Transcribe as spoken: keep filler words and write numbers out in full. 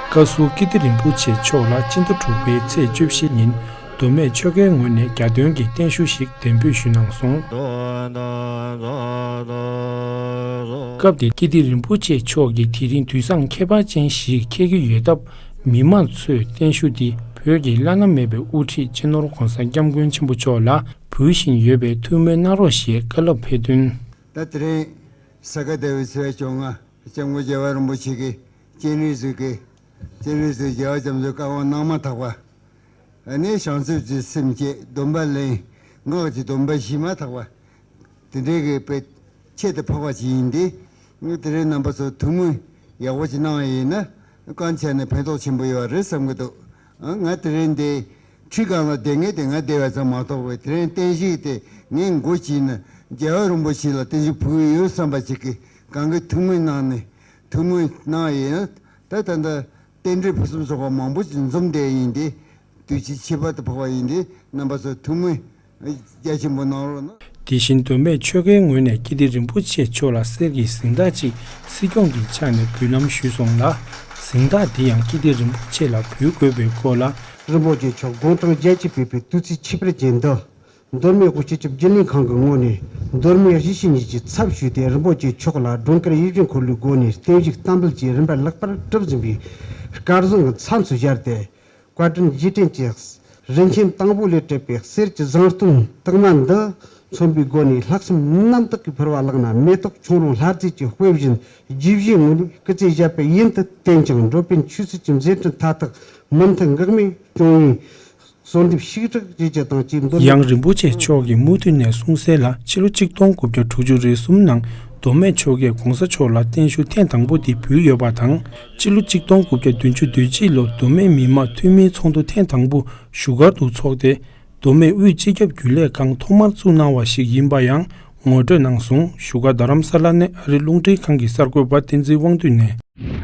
བཀའ་ཟུར་ཀིརྟི་རིན་པོ་ཆེ་མཆོག་ལ་སྤྱི་ཟླ་དྲུག་པའི་ཚེས་བཅུ་བཞི་ཉིན་མདོ་སྨད་ཆོལ་ཁའི་ངོས་ནས་རྒྱ་དོན་གྱི་བརྟན་བཞུགས་ཤིག་གདན་འབུལ་ཞུས་གནང་སོང་། སྐབས་དེར་ཀིརྟི་རིན་པོ་ཆེ་མཆོག་གིས་དེ་རིང་དུས་བཟང་ཁྱད་པར་ཅན་ཞིག་འཁེལ་གྱི་ཡོད་སྟབས། མི་མང་ཚོས་བརྟན་བཞུགས་འདི་བོད་ཀྱི་བླ་ན་མེད་པའི་དབུ་ཁྲིད་སྤྱི་ནོར་༧གོང་ས་༧སྐྱབས་མགོན་ཆེན་པོ་མཆོག་ལ་འབུལ་བཞིན་ཡོད་པས་ཐུགས་སྨོན་གནང་རོགས་ཞེས་བཀའ་སློབ་ཕེབས་དོན། ད་དེ་རིང་ས་ག་ཟླ་བའི་ཚེས་བཅོ་ལྔ། སྐྱབས་མགོན་རྒྱལ་བ་རིན་པོ་ཆེ་གི་སྤྱན་རས་གཟིགས་ཀྱི་སྤྱན་རས་གཟིགས་རྒྱལ་བ་རྒྱ་མཚོའི་བཀའ་དབང་གནང་མ་ཐག་པ། ཨ་ནི་བྱང་ཆུབ་ཀྱི་སེམས་བསྐྱེད། སྡོམ་པ་ལེན། སྔགས་ཀྱི་སྡོམ་པ་བཞེས་མ་ཐག་པ། དེ་འདྲའི་གི་དཔེ་ཁྱད་དུ་འཕགས་པ་ཅིག་ཡིན་ཏེ། ངས་དེ་རིང་རྣམ་པ་ཚོ་ཐུགས་སྨོན་ཡག་པོ་ཅིག་གནང་བ་ཡིན་ན། གང་ཆ་ནས་ཕན་ཐོགས་ཆེན་པོ་ཡོད་རེད་བསམ་གྱི་འདུག་ཨ། ང་དེ་རིང་འདི་ཁྲི་སྒང་ལ་བསྡད་མཁན་དེ་ང་བསྡད་པ་ཙམ་མ་གཏོགས་པའི། དེ་རིང་བརྟན་བཞུགས་དེ་ངས་འགོ་བྱས་ནས་རྒྱལ་བ་རིན་པོ་ཆེ་ལ་བརྟན་བཞུགས་ཕུལ་གྱི་ཡོད་བསམ་པ་ཅིག་གིས་གང་གི་ཐུགས་སྨོན་གནང་ནས། ཐུགས་སྨོན་གནང་བ་ཡིན་ན། ད་ད་ལྟ་རྟེན་འབྲེལ་ཕུན་སུམ་ཚོགས་པ་མང་པོ་ཅིག་འཛོམས་བསྡད་ཡིན་ཏེ། དུས་ཚིགས་ཁྱད་པར་དུ་འཕགས་པ་ཡིན་ཏེ། རྣམ་པ་ཚོ་ཐུགས་སྨོན་རྒྱ་ཆེན་པོ་གནང་རོགས་གནང་། དེ་བཞིན་མདོ་སྨད་ཆོལ་ཁའི་ངོས་ནས་ཀིརྟི་རིན་པོ་ཆེ་མཆོག་ལ་གསེར་གྱི་གཟེངས་རྟགས་ཅིག་སྲིད་སྐྱོང་གི་ཕྱག་ནས་འབུལ་ལམ་ཞུས་སོང་ལ། གཟེངས་རྟགས་དེ་ཡང་ཀིརྟི་རིན་པོ་ཆེ་ལ་འབུལ་དགོས་པའི་སྐོར་ལ། རིན་པོ་ཆེ་མཆོག་དགུང་གྲངས་བརྒྱད་ཅུ་ཕེབས་པའི་དུས་ཚིགས་ཁྱད་པར་ཅན་འདི། མདོ་སྨད་དབུས་སྤྱི་ཁྱབ་རྒྱུན་ལས་ཁང་གི་ངོས་ནས་མདོ་སྨད་གཞིས་བྱེས་གཉིས་ཀྱི་ཚབ་ཞུས་ཏེ། རིན་པོ་ཆེ་མཆོག་ལ་དགུན་ཁར་ཡིད་བཞིན་འཁོར་ལོའི་སྒོ་ནས་བརྟན་བཞུགས་བསྟར་འབུལ་གྱི་རིམ་པ་ལེགས་པར་གྲུབ་ཟིན་པའི་སྐལ་བཟང་གི་མཚམས་སུ་བཞག་སྟེ། བཀའ་དྲིན་རྗེས་དྲན་གྱི་རིན་ཆེན་དང་པོ་ལས་གྲུབ་པའི་གསེར་གྱི་གཟེངས་རྟགས་དུ་མ་འདི་མཚོན་པའི་སྒོ་ནས། ལྷག་བསམ་རྣམ་དག་གིས་ཕུལ་བ་ལགས་ན། མེ་ཏོག་ཁྱུང་རུང་ལྷ་རྫས་ཀྱི་དཔེ་བཞིན། རྗེས་བཞིན་ངོས་ནས་སྐུ་ཚེ་ཞབས་པད་ཡུན་དུ་བརྟན་ཅིང་། འགྲོ་ཕན་ཆོས་སྲིད་ཀྱི་མཛད་འཕྲིན་མཐའ་དག་མུ་མཐུད་འགག་མེད་སྐྱོང་བའི་གསོལ་འདེབས་ཤིག་རེ་བྱེད་རྒྱུ་དང་བཅས། མདོ་ཡང་རིན་པོ་ཆེ་མཆོག་གིས་མུ་མཐུད་ནས་གསུངས་གསལ་ལ། ཕྱི་ལོ་གཅིག་སྟོང་དགུ་བརྒྱ་དྲུག་ཅུ་རེ་གསུམ་ནང་མདོ་སྨད་ཆོལ་ཁས་༧གོང་ས་མཆོག་ལ་བརྟན་བཞུགས་ཐེངས་དང་པོ་དེ་ཕུལ་ཡོད་པ་དང་། ཕྱི་ལོ་གཅིག་སྟོང་དགུ་བརྒྱ་བདུན་ཅུ་དོན་གཅིག་ལོར་མདོ་སྨད་མི་མང་འཐུས་མིའི་ཚོགས་འདུ་ཐེངས་དང་པོ་བཞུགས་སྒར་དུ་འཚོགས་ཏེ། མདོ་སྨད་དབུས་སྤྱི་ཁྱབ་རྒྱུན་ལས་ཁང་ཐོག་མར་བཙུགས་གནང་བ་ཞིག་ཡིན་པ་ཡང་ངོ་སྤྲོད་གནང་སོང་། བཞུགས་སྒར་རྡ་རམ་ས་ལ་ནས་ཨ་རིའི་རླུང་འཕྲིན་ཁང་གི་གསར་འགོད་པ་བསྟན་འཛིན་དབང་འདུས་ནས།